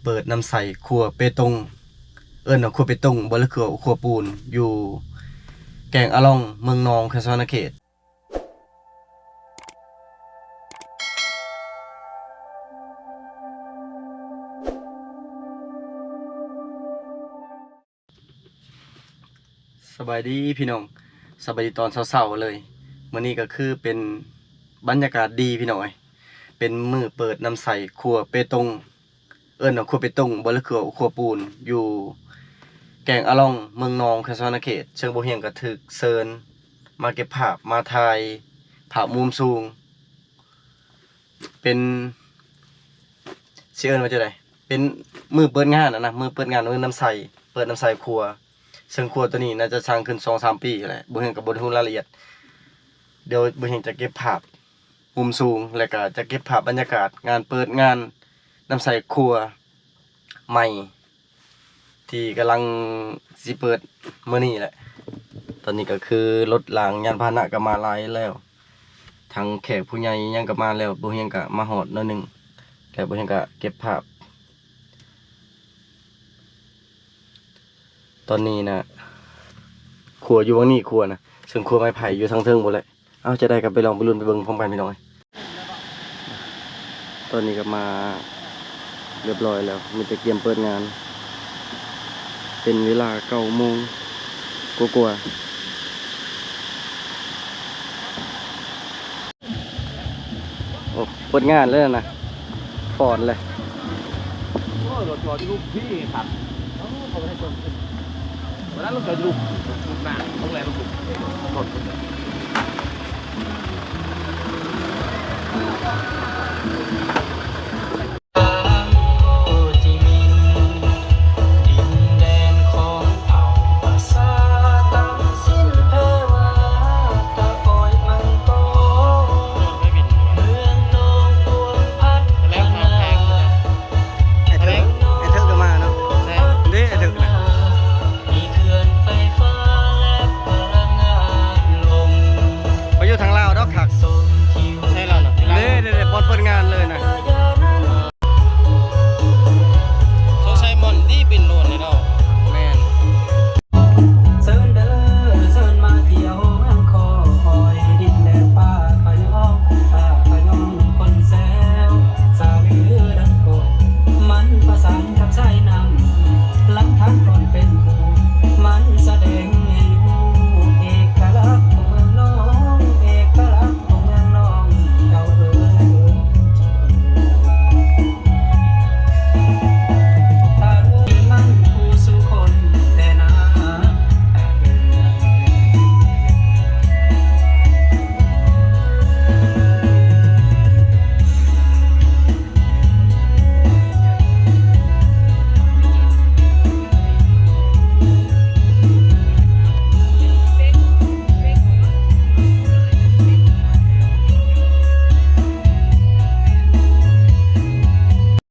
ເປີດນຳໃຊ້ຄົວເປຕົງ ເອີ້ນວ່າຄົວເປຕົງບໍ່ ຫຼື ຄືວ່າຄົວປູນ ຢູ່ແກງອາລອງ ເມືອງນອງ ແຂວງສະຫວັນນະເຂດ. ສະບາຍດີພີ່ນ້ອງ ສະບາຍດີຕອນເຊົ້າໆເລີຍ. ມື້ນີ້ກໍຄືເປັນບັນຍາກາດດີພີ່ນ້ອງເອີຍ ເປັນມື້ເປີດນຳໃຊ້ຄົວເປຕົງ ເອີ້ນວ່າຄົວເປຕົງບໍ່ ຫຼື ຄືວ່າຄົວປູນ ຢູ່ແກງອາລອງ ເມືອງນອງ ແຂວງສະຫວັນນະເຂດ. ເຊິ່ງບ່າວຮຽງກໍຖືກເຊີນມາເກັບພາບ ມາຖ່າຍພາບມຸມສູງ ເປັນ ຊິເອີ້ນວ່າຈັ່ງໃດ ເປັນມື້ເປີດງານຫັ້ນນະ ມື້ເປີດງານ ມື້ນຳໃຊ້ ເປີດນຳໃຊ້ຄົວ. ເຊິ່ງຄົວໂຕນີ້ໜ້າຈະສ້າງຂຶ້ນສອງສາມປີແຫຼະ ບ່າວຮຽງກໍບໍ່ໄດ້ຮູ້ລາຍລະອຽດ. ດຽວບ່າວຮຽງຈະເກັບພາບມຸມສູງ ແລະ ກະຈະເກັບພາບບັນຍາກາດງານເປີດງານນຳໃຊ້ຄົວໃໝ່ ທີ່ກຳລັງຊິເປີດມື້ນີ້ແຫຼະ. ຕອນນີ້ກໍຄືລົດລາງຍານພາຫະນະກໍມາຫຼາຍແລ້ວ ທັງແຂກຜູ້ໃຫຍ່ຫຍັງກໍມາແລ້ວ. ບ່າວຮຽງກໍມາຮອດໜ້ອຍໜຶ່ງ ແລ້ວບ່າວຮຽງກໍເກັບພາບ. ຕອນນີ້ນະ ຄົວຢູ່ຫວ່າງນີ້ ຄົວນະ ເຊິ່ງຄົວໄມ້ໄຜ່ຢູ່ທາງເທິງພຸ້ນແຫຼະ. ເອົາ ຈະໄດ້ກໍໄປລອງໄປລຸ້ນໄປເບິ່ງພ້ອມກັນພີ່ນ້ອງເອີຍ. ຕອນນີ້ກໍມາຮຽບຮ້ອຍແລ້ວ ມີແຕ່ກຽມເປີດງານ ເປັນເວລາເກົ້າໂມງກວ່າໆ. ໂອ້ ເປີດງານເລີຍນະ ຟ້ອນເລີຍ. ໂອ້ຍ ລົດຈອດຢູ່ລຸ່ມພີ້ຄັກ ເອົາ ເຂົາບໍ່ໄດ້ຊົນ ວັນນັ້ນລົດຈອດຢູ່ລຸ່ມ ລຸ່ມໜ້າ ລົງແລ່ນລົງລຸ່ມ ລົດ ໄອ້ເຖິກ ໄອ້ເຖິກກໍມາເນາະ ເດ້ ໄອ້ເຖິກນະ. ໄປຢູ່ທາງລາວດອກຄັກ ໃຊ່ລາວນະ ເດ້ ເດ້ ເດ້ ບ່ອນເປີດງານເລີຍນະ. ສົງໄສມ່ອນຕິ ບິນໂດຣນນີ້ເນາະ ແມ່ນ. ເຊີນເດີ ເຊີນມາທ່ຽວເມືອງຄອຍ ດິນແດນປ່າຂະຍອງ ປ່າຂະຍອງຄົນແຊວ ສາວລືເດີນໂກ ມັນປະສານກັບສາຍນ້ຳ ລຳທານກ່ອນເປັນໝູ່ ມັນສະແດງໃຫ້ຮູ້ ເອກະລັກຂອງເມືອງນອງ ເອກະລັກຂອງເມືອງນອງ ເຈົ້າເອີຍ.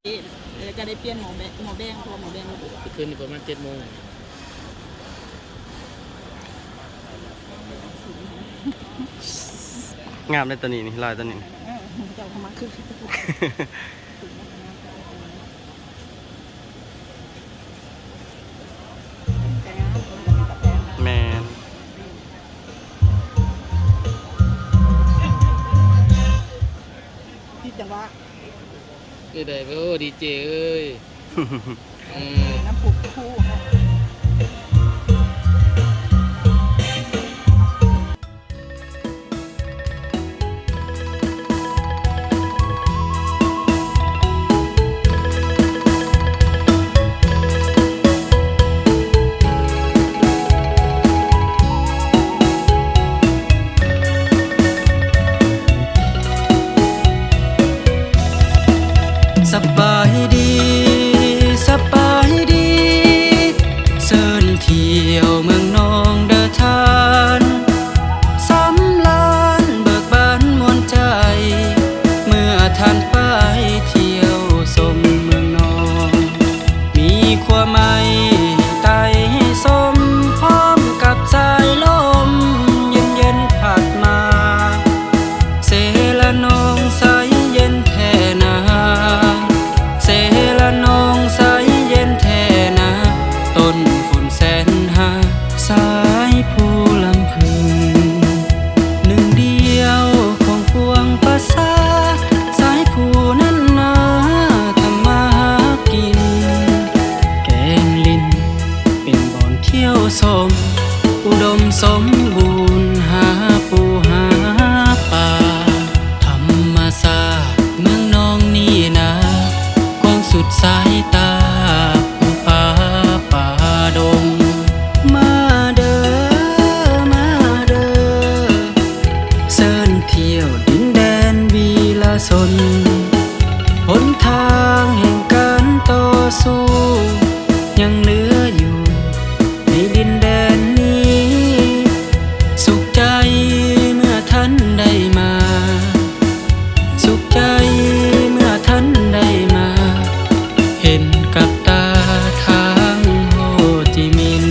ເອີ ຈະໄດ້ປ່ຽນໝໍແບງ ໝໍແບງ ເພາະວ່າໝໍແບງ ຄືນນີ້ປະມານເຈັດໂມງ. ງາມເດ້ຕົວນີ້ນີ້ ລາຍຕົວນີ້ ເອີ ເຈົ້າເຂົ້າມາຄື ແມ່ນ ຜິດຈັງຫວະ. ເອີ ໄດ້ ໂອ້ ດີເຈເອີຍ ອືມ ນ້ຳພຸກຄູ່ເນາະ. ສະບາຍດີ ສະບາຍດີ ສາຍຕາຜູ້ພາປ່າດົງ ມາເດີ ມາເດີ ເຊີນທ່ຽວດິນແດນວີລະຊົນ ຫົນທາງແຫ່ງການຕໍ່ສູ້ ຍັງເຫຼືອຢູ່ໃນດິນແດນນີ້ ສຸກໃຈເມື່ອທ່ານໄດ້ມາ ສຸກໃຈເມື່ອທ່ານໄດ້ມາ ເຫັນກັບຕາທາງໂຮຈິມິນ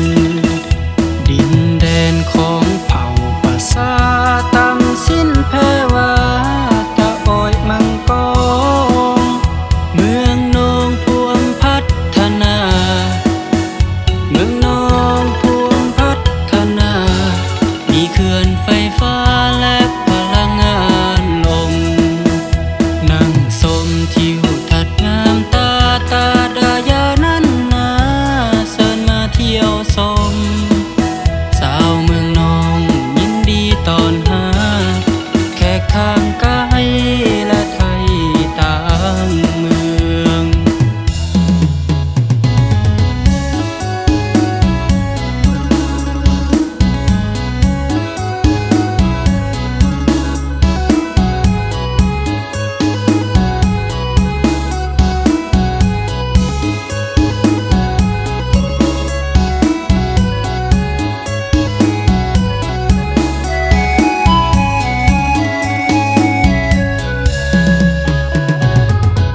ດິນແດນຂອງເຜົ່າປະຊາຕຳສິນແພວ່າ ຕາອ້ອຍມັງກອງ ເມືອງນອງພວມພັດທະນາ ເມືອງນອງພວມພັດທະນາ ມີເຂື່ອນໄຟຟ້າ ແລະ ພະລັງງານລົມ ນັ່ງຊົມທິວທັດງາມຕາ ຕາດາຍານັນນາ ເຊີນມາທ່ຽວຊົມ ຊາວເມືອງນອງຍິນດີຕ້ອນຮັບ ແຂກທາງໄກ ແລະ ໄທຕ່າງເມືອງ.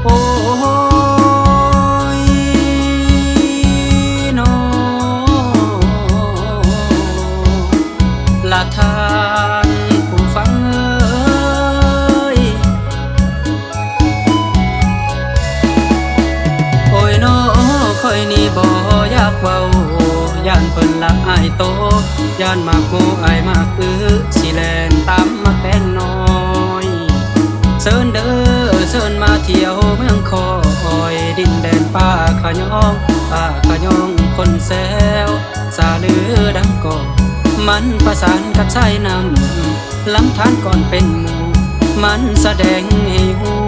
ໂອ້ຍ ນ້ອງ ລະທ່ານຜູ້ຟັງເອີຍ ໂອ້ຍ ນ້ອງຂ້ອຍນີ້ບໍ່ຢາກເວົ້າ ຢ້ານເພິ່ນລະອາຍໂຕ ຢ້ານໝາກໂມອ້າຍໝາກອື້ ຊິແລ່ນຕາມໝາກແຕງນ້ອຍ ເຊີນເດີ ເຊີນມາທ່ຽວເມືອງຂ້ອຍ ດິນແດນປ່າຂະຍອງ ປ່າຂະຍອງຄົນແຊວ ສາລືດັ່ງກອງ ມັນປະສານກັບສາຍນ້ຳ ລຳທານກ່ອນເປັນໝູ່ ມັນສະແດງໃຫ້ຮູ້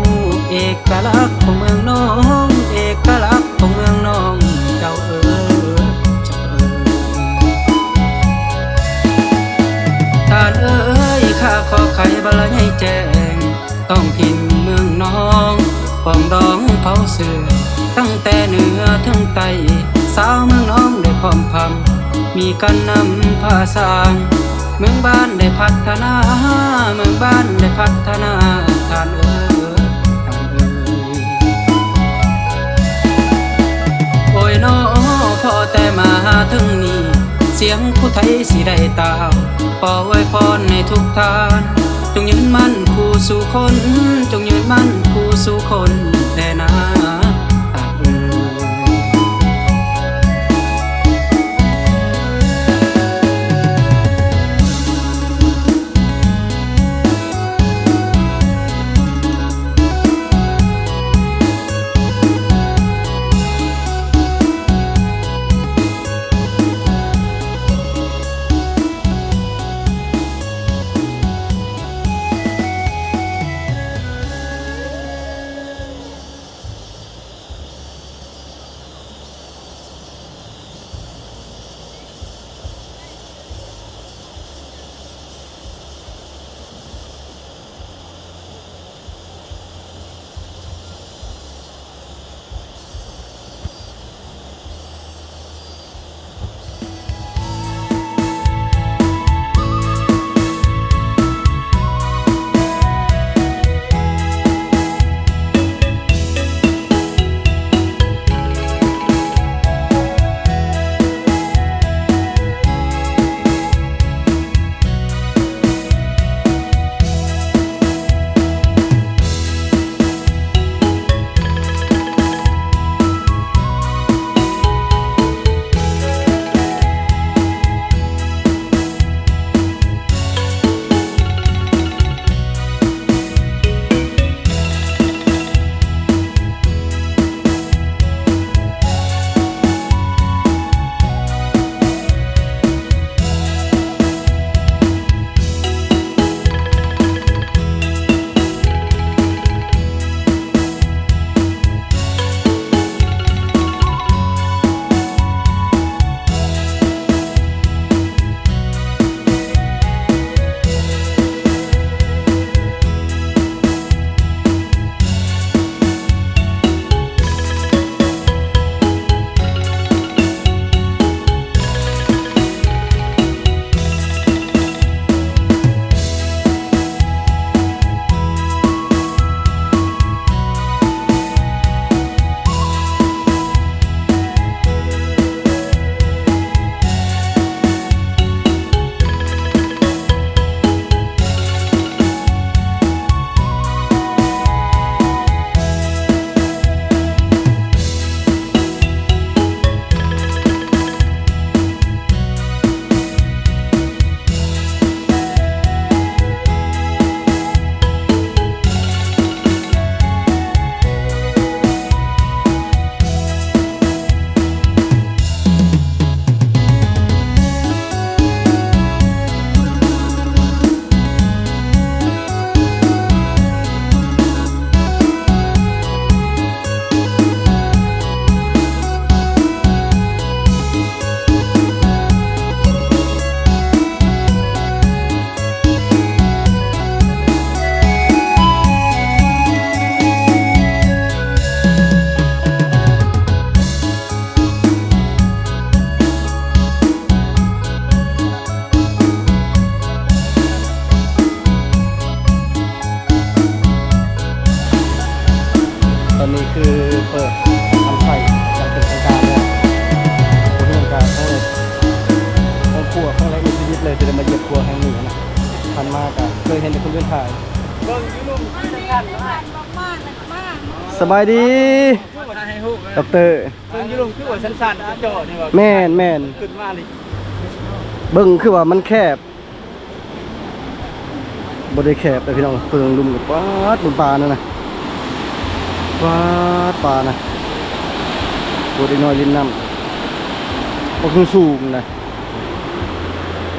ເອກະລັກຂອງເມືອງນອງ ເອກະລັກຂອງເມືອງນອງ ເຈົ້າເອີຍ ເຈົ້າເອີຍ ທ່ານເອີຍ ຂ້າຂໍໄຂບັນລະຍາຍແຈ້ງ ທ້ອງຖິ່ນເມືອງນອງ ປອງດອງເຜົ່າເຊື້ອ ຕັ້ງແຕ່ເໜືອເຖິງໃຕ້ ຊາວເມືອງນອງໄດ້ພ້ອມພຳ ມີການນຳພາສ້າງ ເມືອງບ້ານໄດ້ພັດທະນາ ເມືອງບ້ານໄດ້ພັດທະນາ ທ່ານເອີຍ ທ່ານເອີຍ ໂອ້ຍ ນ້ອງພໍແຕ່ມາເຖິງນີ້ ສຽງຜູ້ໄທຊິໄດ້ຕາວ ຂໍອວຍພອນໃຫ້ທຸກທ່ານ ຈົ່ງຍືນໝັ້ນຄູ່ສູ່ຄົນ ຈົ່ງຍືນໝັ້ນຄູ່ສູ່ຄົນແດ່ນາ. ເຫັນແຕ່ຄົນເດີນທາງ. ເບິ່ງຢູ່ລຸ່ມຄືວ່າສັ້ນໆ ສະບາຍດີ ດັອກເຕີ. ເບິ່ງຢູ່ລຸ່ມຄືວ່າສັ້ນໆ ເຈາະໆ ນີ້ວ່າ ແມ່ນໆ ຂຶ້ນມານີ້ ເບິ່ງຄືວ່າມັນແຄບ. ບໍ່ໄດ້ແຄບເດ້ພີ່ນ້ອງ. ເບິ່ງລຸ່ມກໍປາດ ເບິ່ງປານັ້ນນະ ປາດ ປານະ. ໂອ້ ເດັກນ້ອຍຫຼິ້ນນ້ຳ ບໍ່ຄືສູງນະ.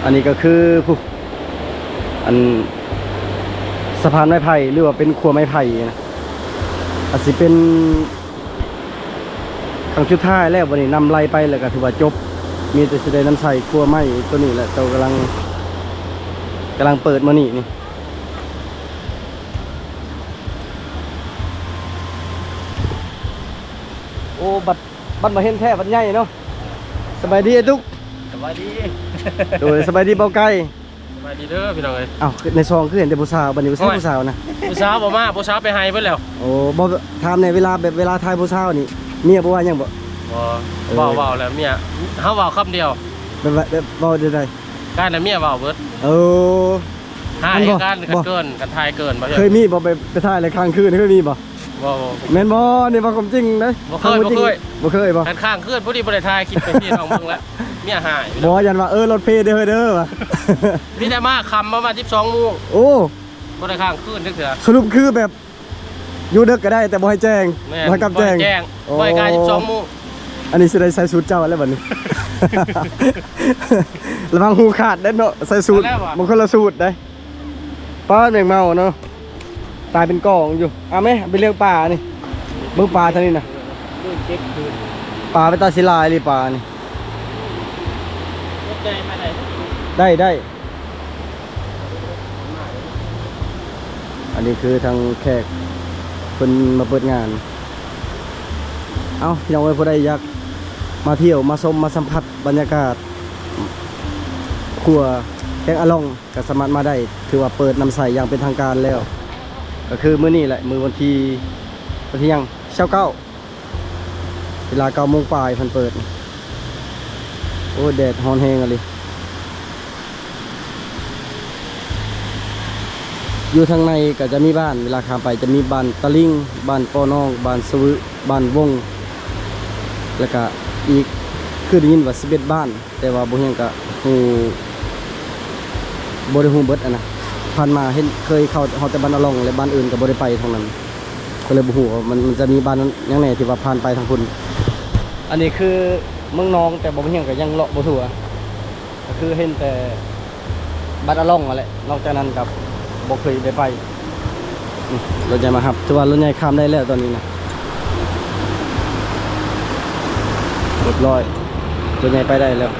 ອັນນີ້ກໍຄື ຜູ້ ອັນສະພານໄມ້ໄຜ່ ຫຼືວ່າເປັນຂົວໄມ້ໄຜ່ນະ ອາດຊິເປັນ ຄັ້ງສຸດທ້າຍແລ້ວ. ບັດນີ້ນ້ຳໄຫຼໄປແລ້ວກໍຖືວ່າຈົບ ມີແຕ່ຊິໄດ້ນຳໃຊ້ຂົວໄມ້ຕົວນີ້ແຫຼະ. ໂຕກຳລັງ ກຳລັງເປີດມື້ນີ້ນີ້. ໂອ້ ບັດ ບັດມາເຫັນແທ້ ບັດໃຫຍ່ເນາະ. ສະບາຍດີອ້າຍຕຸກ. ສະບາຍດີ. ໂດຍ ສະບາຍດີບ່າວໄກ່. ສະບາຍດີເດີພີ່ນ້ອງເອີຍ. ອ້າວ ໃນຊ່ອງຄືເຫັນແຕ່ຜູ້ສາວ ບັດນີ້ບໍ່ໃຊ່ຜູ້ສາວນະ. ຜູ້ສາວບໍ່ມາ ຜູ້ສາວໄປໄຮ່ເບິດແລ້ວ. ໂອ້ ບໍ່ ຖາມແດ່ ເວລາແບບ ເວລາຖ່າຍຜູ້ສາວນີ້ ເມຍບໍ່ວ່າຫຍັງບໍ່? ບໍ່ ເອີ ເວົ້າ ເວົ້າແລ້ວເມຍ ເຮົາເວົ້າຄຳດຽວ. ແບບ ແບບ ແບບເວົ້າແນວໃດ? ການນະເມຍເວົ້າເບິດ. ໂອ້ ຫາຍ ມັນບໍ່ ກັນ ບໍ່ ກັນເກີນ ກັນຖ່າຍເກີນບໍ່. ເຄີຍມີບໍ່ ໄປ ໄປຖ່າຍແລ້ວຄ້າງຄືນ ເຄີຍມີບໍ່? ບໍ່ ບໍ່ ແມ່ນບໍ່? ນີ້ເວົ້າຄວາມຈິງເດ້. ບໍ່ເຄີຍ ບໍ່ເຄີຍ ບໍ່ເຄີຍບໍ່? ຄັນຄ້າງຄືນ ພໍດີບໍ່ໄດ້ຖ່າຍຄລິບໃຫ້ພີ່ນ້ອງເບິ່ງລະ ເມຍຫາຍ. ບໍ່ ຢ້ານວ່າ ເອີ ລົດເພເດີເດີວ່າ ມີແຕ່ມາຄ່ຳປະມານສິບສອງໂມງ. ໂອ້ ບໍ່ໄດ້ຄ້າງຄືນຈັກເທື່ອ. ສະຫຼຸບຄືແບບ ຢູ່ເດິກກໍໄດ້ ແຕ່ບໍ່ໃຫ້ແຈ້ງ. ແມ່ນ ບໍ່ໃຫ້ກັບແຈ້ງ ບໍ່ໃຫ້ແຈ້ງ. ໂອ້ ບໍ່ໃຫ້ກາຍສິບສອງໂມງ. ອັນນີ້ຊິໄດ້ໃສ່ສູດເຈົ້າແລ້ວບັດນີ້ ລະວັງຫູຂາດເດ້ເນາະ ໃສ່ສູດ ມັນຄົນລະສູດເດ້. ປາແມງເມົາເນາະ ຕາຍເປັນກອງຢູ່. ເອົາແມ ໄປລ້ຽງປານີ້ ເບິ່ງປາທາງນີ້ນະ. ປາເປັນຕາຊິຫຼາຍອີ່ຫຼີປານີ້. ໄດ້ ໄດ້. ອັນນີ້ຄືທາງແຂກເພິ່ນມາເປີດງານ. ເອົ້າ ພີ່ນ້ອງເອີຍ ຜູ້ໃດຢາກມາທ່ຽວ ມາຊົມ ມາສຳຜັດບັນຍາກາດຂົວແກ້ງອາລ່ອງ ກໍສາມາດມາໄດ້ ຖືວ່າເປີດນຳໃຊ້ຢ່າງເປັນທາງການແລ້ວ. ກໍຄືມື້ນີ້ແຫຼະ ມື້ວັນທີ ວັນທີຫຍັງ? ຊາວເກົ້າ. ເວລາເກົ້າໂມງປາຍເພິ່ນເປີດ. ໂອ້ ແດດຮ້ອນແຮງອີ່ຫຼີ. ຢູ່ທາງໃນກໍຈະມີບ້ານ ເວລາຂ້າມໄປຈະມີບ້ານຕະລິງ, ບ້ານປໍນອງ, ບ້ານສະວຶ, ບ້ານວົງ ແລ້ວກະອີກ ຄືໄດ້ຍິນວ່າສິບເອັດບ້ານ ແຕ່ວ່າບໍ່ຮຽງກະຮູ້ ບໍ່ໄດ້ຮູ້ເບິດຫັ້ນນະ. ຜ່ານມາເຫັນເຄີຍເຂົ້າຮອດແຕ່ບ້ານອາລ່ອງ ແລະ ບ້ານອື່ນກໍບໍ່ໄດ້ໄປທາງນັ້ນ. ກໍເລີຍບໍ່ຮູ້ວ່າມັນ ມັນຈະມີບ້ານຫຍັງແດ່ທີ່ວ່າຜ່ານໄປທາງພຸ້ນ. ອັນນີ້ຄືເມືອງນອງ ແຕ່ບໍ່ມີຫຍັງ ກໍຍັງເລາະບໍ່ທົ່ວ ກໍຄືເຫັນແຕ່ບ້ານອາລ່ອງຫັ້ນແຫຼະ. ນອກຈາກນັ້ນກໍບໍ່ເຄີຍໄດ້ໄປ. ອືມ ລົດໃຫຍ່ມາຮັບ ຖືວ່າລົດໃຫຍ່ຂ້າມໄດ້ແລ້ວຕອນນີ້ນະ ຮຽບຮ້ອຍ. ລົດໃຫຍ່ໄປໄດ້ແລ້ວ.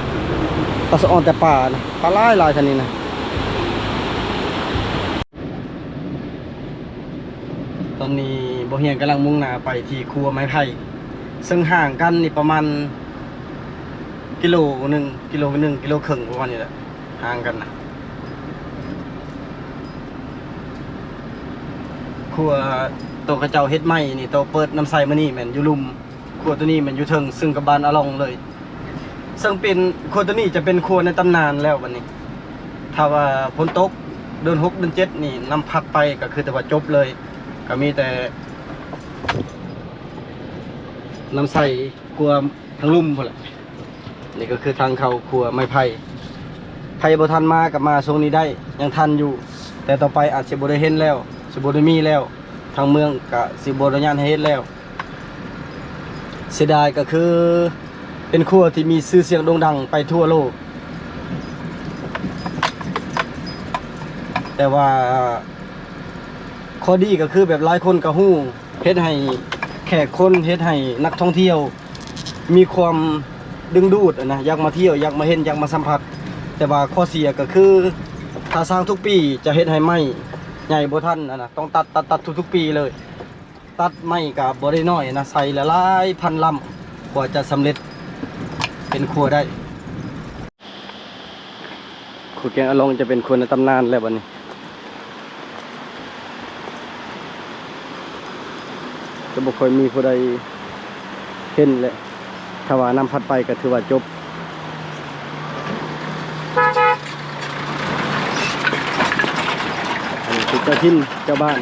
ປາສະອອນແຕ່ປານະ ປາຫຼາຍໆ ຄັນນີ້ນະ. ຕອນນີ້ບ່າວຮຽງກຳລັງມຸ່ງໜ້າໄປທີ່ຂົວໄມ້ໄຜ່ ເຊິ່ງຫ່າງກັນນີ້ປະມານກິໂລໜຶ່ງ ກິໂລໜຶ່ງ ກິໂລເຄິ່ງ ປະມານນີ້ແຫຼະ ຫ່າງກັນນະ. ຂົວໂຕເຂົາເຈົ້າເຮັດໃໝ່ນີ້ ໂຕເປີດນຳໃຊ້ມື້ນີ້ແມ່ນຢູ່ລຸ່ມ. ຂົວໂຕນີ້ແມ່ນຢູ່ເທິງ ເຊິ່ງກັບບ້ານອາລ່ອງເລີຍ ເຊິ່ງເປັນ ຂົວໂຕນີ້ຈະເປັນຂົວໃນຕຳນານແລ້ວບັດນີ້. ຖ້າວ່າຝົນຕົກເດືອນຫົກເດືອນເຈັດນີ້ ນ້ຳພັດໄປກໍຄືແຕ່ວ່າຈົບເລີຍ ກໍມີແຕ່ນຳໃຊ້ຂົວທາງລຸ່ມພຸ້ນແຫຼະ. ນີ້ກໍຄືທາງເຂົ້າຂົວໄມ້ໄຜ່ ໃຜບໍ່ທັນມາກໍມາຊ່ວງນີ້ໄດ້ ຍັງທັນຢູ່ ແຕ່ຕໍ່ໄປອາດຊິບໍ່ໄດ້ເຫັນແລ້ວ ຊິບໍ່ໄດ້ມີແລ້ວ ທາງເມືອງກໍຊິບໍ່ອະນຸຍາດໃຫ້ເຮັດແລ້ວ. ເສຍດາຍກໍຄືເປັນຂົວທີ່ມີຊື່ສຽງໂດ່ງດັງໄປທົ່ວໂລກ ແຕ່ວ່າຂໍ້ດີກໍຄືແບບຫຼາຍຄົນກໍຮູ້ ເຮັດໃຫ້ແຂກຄົນ ເຮັດໃຫ້ນັກທ່ອງທ່ຽວມີຄວາມດຶງດູດນະ ຢາກມາທ່ຽວ ຢາກມາເຫັນ ຢາກມາສຳຜັດ. ແຕ່ວ່າຂໍ້ເສຍກໍຄື ຖ້າສ້າງທຸກປີຈະເຮັດໃຫ້ໄມ້ໃຫຍ່ບໍ່ທັນນະ ຕ້ອງຕັດ ຕັດ ຕັດທຸກໆປີເລີຍ. ຕັດໄມ້ກໍບໍ່ໄດ້ໜ້ອຍນະ ໃຊ້ຫຼາຍໆພັນລຳ ກວ່າຈະສຳເລັດເປັນຂົວໄດ້. ຂົວແກ້ງອາລ່ອງຈະເປັນຂົວໃນຕຳນານແລ້ວບັດນີ້ ຈະບໍ່ຄ່ອຍມີຜູ້ໃດເຫັນແລ້ວ. ຖ້າວ່ານ້ຳພັດໄປກໍຖືວ່າຈົບ. ກະຖິນເຈົ້າບ້ານ.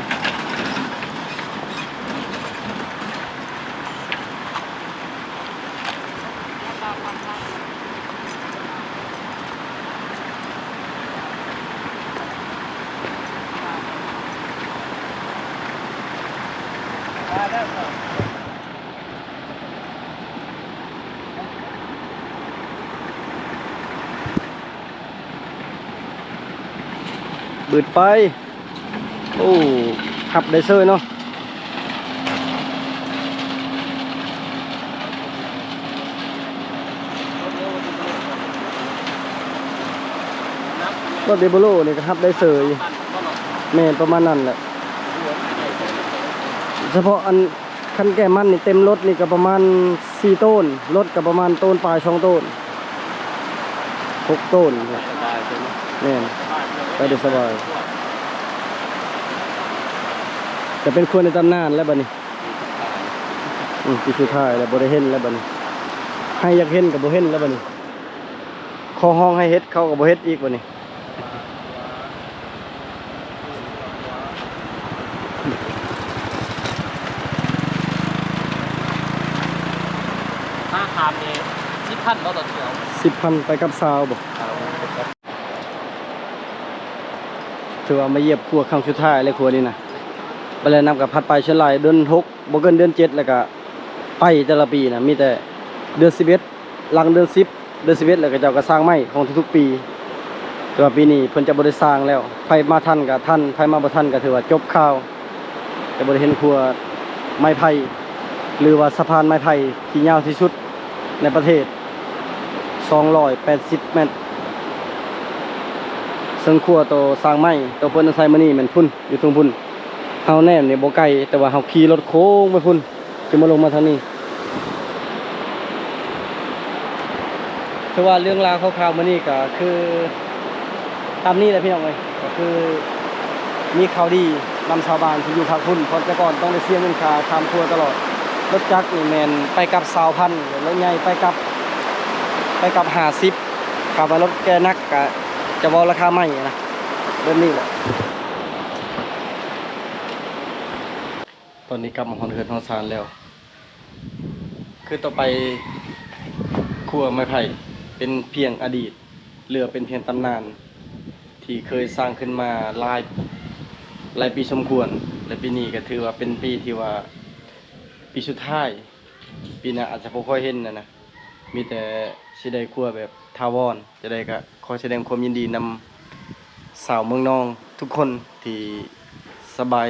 ບືດໄປ. ໂອ້ ຮັບໄດ້ເສີຍເນາະ. ລົດເດໂບໂລນີ້ກໍຮັບໄດ້ເສີຍ. ແມ່ນ ປະມານນັ້ນແຫຼະ. ສະເພາະອັນ ຄັນແກ້ມັນນີ້ເຕັມລົດນີ້ກໍປະມານສີ່ໂຕນ, ລົດກໍປະມານໂຕນປາຍສອງໂຕນ, ຫົກໂຕນ. ສະບາຍເລີຍເນາະ. ແມ່ນ ສະບາຍເລີຍ ໄປໄດ້ສະບາຍ. ຈະເປັນຄົວໃນຕຳນານແລ້ວບັດນີ້. ອືມ ປີສຸດທ້າຍແລ້ວ ບໍ່ໄດ້ເຫັນແລ້ວບັດນີ້. ໃຫ້ຢາກເຫັນກໍບໍ່ເຫັນແລ້ວບັດນີ້. ຂໍຮ້ອງໃຫ້ເຮັດ ເຂົາກໍບໍ່ເຮັດອີກບັດນີ້. ຄ່າຂ້າມນີ້ສິບພັນບໍ່ຕໍ່ເທື່ອ? ສິບພັນ ໄປກັບຊາວບໍ່? ຊາວ. ຖືວ່າມາຢຽບຄົວຄັ້ງສຸດທ້າຍແລ້ວ ຄົວນີ້ນະ. ໄປແລ້ວນຳກັບພັດໄປ ສ່ວນຫຼາຍເດືອນຫົກ ບໍ່ເກີນເດືອນເຈັດ ແລ້ວກະໄປແຕ່ລະປີນະ ມີແຕ່ເດືອນສິບເອັດ ຫຼັງເດືອນສິບ ເດືອນສິບເອັດ ແລ້ວເຂົາເຈົ້າກໍສ້າງໃໝ່ຂອງທຸກໆປີ. ແຕ່ວ່າປີນີ້ເພິ່ນຈະບໍ່ໄດ້ສ້າງແລ້ວ. ໃຜມາທັນກໍທັນ, ໃຜມາບໍ່ທັນກໍຖືວ່າຈົບຂ່າວ. ຈະບໍ່ໄດ້ເຫັນຂົວໄມ້ໄຜ່ ຫຼືວ່າສະພານໄມ້ໄຜ່ທີ່ຍາວທີ່ສຸດໃນປະເທດ ສອງຮ້ອຍແປດສິບແມັດ. ເຊິ່ງຂົວໂຕສ້າງໃໝ່ ໂຕເພິ່ນເອົາໃສ່ມື້ນີ້ແມ່ນພຸ້ນ ຢູ່ເທິງພຸ້ນ. ເຮົາແນມນີ້ບໍ່ໄກ ແຕ່ວ່າເຮົາຂີ່ລົດໂຄ້ງໄປພຸ້ນ ຈຶ່ງມາລົງມາທາງນີ້. ຖືວ່າເລື່ອງລາວຄາວໆມື້ນີ້ກໍຄືຕາມນີ້ແຫຼະພີ່ນ້ອງເອີຍ. ກໍຄືມີຂ່າວດີນຳຊາວບ້ານທີ່ຢູ່ພາກພຸ້ນ ເພາະແຕ່ກ່ອນຕ້ອງໄດ້ເສຍເງິນຄ່າຂ້າມຂົວຕະຫຼອດ. ລົດຈັກນີ້ແມ່ນໄປກັບຊາວພັນ, ລົດໃຫຍ່ໄປກັບ ໄປກັບຫ້າສິບ, ຖ້າວ່າລົດແກ່ໜັກກໍຈະເວົ້າລາຄາໃໝ່ນະ ແບບນີ້ແຫຼະ. ຕອນນີ້ກັບມາຮອດເຮືອນຮອດຊານແລ້ວ. ຄືຕໍ່ໄປ ຂົວໄມ້ໄຜ່ເປັນພຽງອະດີດ ຫຼືວ່າເປັນພຽງຕຳນານທີ່ເຄີຍສ້າງຂຶ້ນມາຫຼາຍ ຫຼາຍປີສົມຄວນ ແລະ ປີນີ້ກໍຖືວ່າເປັນປີທີ່ວ່າ ປີສຸດທ້າຍ. ປີໜ້າອາດຈະບໍ່ຄ່ອຍເຫັນນະນະ ມີແຕ່ຊິໄດ້ຂົວແບບຖາວອນ. ຈັ່ງໃດກໍຂໍສະແດງຄວາມຍິນດີນຳຊາວເມືອງນອງທຸກຄົນທີ່ສະບາຍ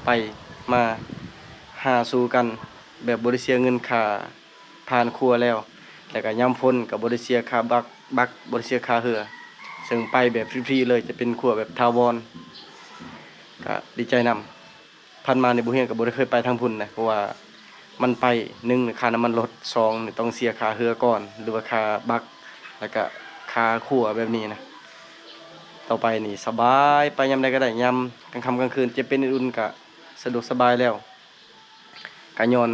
ໄປມາຫາສູ່ກັນ ແບບບໍ່ໄດ້ເສຍເງິນຄ່າຜ່ານຂົວແລ້ວ ແລ້ວກໍຍາມຝົນກໍບໍ່ໄດ້ເສຍຄ່າບັກ ບັກ ບໍ່ໄດ້ເສຍຄ່າເຮືອ ເຊິ່ງໄປແບບຟຣີໆເລີຍ ຈະເປັນຂົວແບບຖາວອນ ກໍດີໃຈນຳ. ຜ່ານມານີ້ ບໍ່ຮຽງກໍບໍ່ໄດ້ເຄີຍໄປທາງພຸ້ນນະ ເພາະວ່າມັນໄປ ໜຶ່ງ ຄ່ານ້ຳມັນລົດ, ສອງ ນີ້ຕ້ອງເສຍຄ່າເຮືອກ່ອນ ຫຼືວ່າຄ່າບັກ ແລ້ວກະຄ່າຂົວແບບນີ້ນະ. ຕໍ່ໄປນີ້ສະບາຍ ໄປຍາມໃດກໍໄດ້, ຍາມກາງຄ່ຳກາງຄືນ ຈະເປັນອື່ນໆກະສະດວກສະບາຍແລ້ວ. ກະຍ້ອນ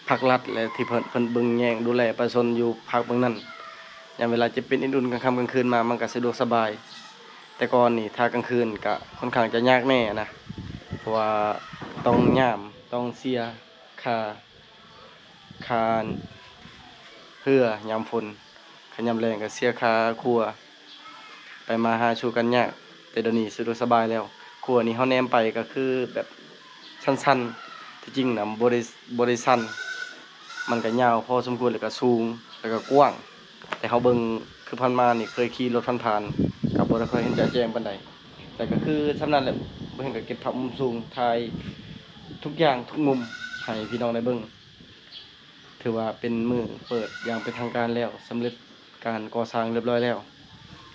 ພາກລັດແຫຼະ ທີ່ເພິ່ນ ເພິ່ນເບິ່ງແຍງດູແລປະຊາຊົນຢູ່ພາກເບື້ອງນັ້ນ. ຍາມເວລາຈະເປັນອື່ນໆກາງຄ່ຳກາງຄືນມາ ມັນກະສະດວກສະບາຍ. ແຕ່ກ່ອນນີ້ຖ້າກາງຄືນກະຄ່ອນຂ້າງຈະຍາກແດ່ນະ ເພາະວ່າຕ້ອງຍາມ ຕ້ອງເສຍຄ່າ ຄ່າເຮືອຍາມຝົນ, ຄັນຍາມແລ້ງກະເສຍຄ່າຂົວ, ໄປມາຫາສູ່ກັນຍາກ. ແຕ່ດຽວນີ້ສະດວກສະບາຍແລ້ວ, ຂົວນີ້ເຮົາແນມໄປກະຄືແບບ ຊັນໆ ທີ່ຈິງນະບໍ່ໄດ້ ບໍ່ໄດ້ຊັນ, ມັນກະຍາວພໍສົມຄວນ ແລ້ວກະສູງ ແລ້ວກະກວ້າງ. ແຕ່ເຮົາເບິ່ງຄືຜ່ານມານີ້ ເຄີຍຂີ່ລົດຜ່ານໆ ກະບໍ່ໄດ້ຄ່ອຍເຫັນຈະແຈ້ງປານໃດ. ແຕ່ກະຄືສ່ຳນັ້ນແຫຼະ, ບໍ່ເຫັນກະເກັບພາບມຸມສູງ ຖ່າຍທຸກຢ່າງທຸກມຸມໃຫ້ພີ່ນ້ອງໄດ້ເບິ່ງ. ຖືວ່າເປັນມື້ເປີດຢ່າງເປັນທາງການແລ້ວ, ສຳເລັດການກໍ່ສ້າງຮຽບຮ້ອຍແລ້ວ.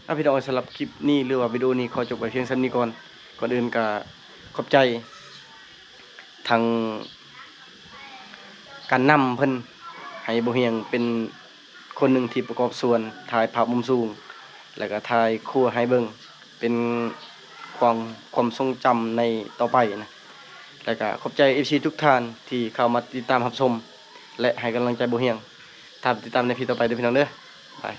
ອາ ພີ່ນ້ອງເອີຍ, ສຳລັບຄລິບນີ້ ຫຼືວ່າວິດີໂອນີ້ ຂໍຈົບໄວ້ພຽງສ່ຳນີ້ກ່ອນ. ກ່ອນອື່ນກະຂອບໃຈທາງການນຳເພິ່ນ ໃຫ້ບໍ່ຮຽງເປັນຄົນໜຶ່ງທີ່ປະກອບສ່ວນ ຖ່າຍພາບມຸມສູງ ແລ້ວກະຖ່າຍຂົວໃຫ້ເບິ່ງ ເປັນຄວາມ ຄວາມຊົງຈຳໃນຕໍ່ໄປນະ. ແລ້ວກະຂອບໃຈເອັຟຊີທຸກທ່ານທີ່ເຂົ້າມາຕິດຕາມຮັບຊົມ ແລະ ໃຫ້ກຳລັງໃຈບໍ່ຮຽງ. ຕາມ ຕິດຕາມໃນຄລິບຕໍ່ໄປເດີພີ່ນ້ອງເດີ. ບາຍ.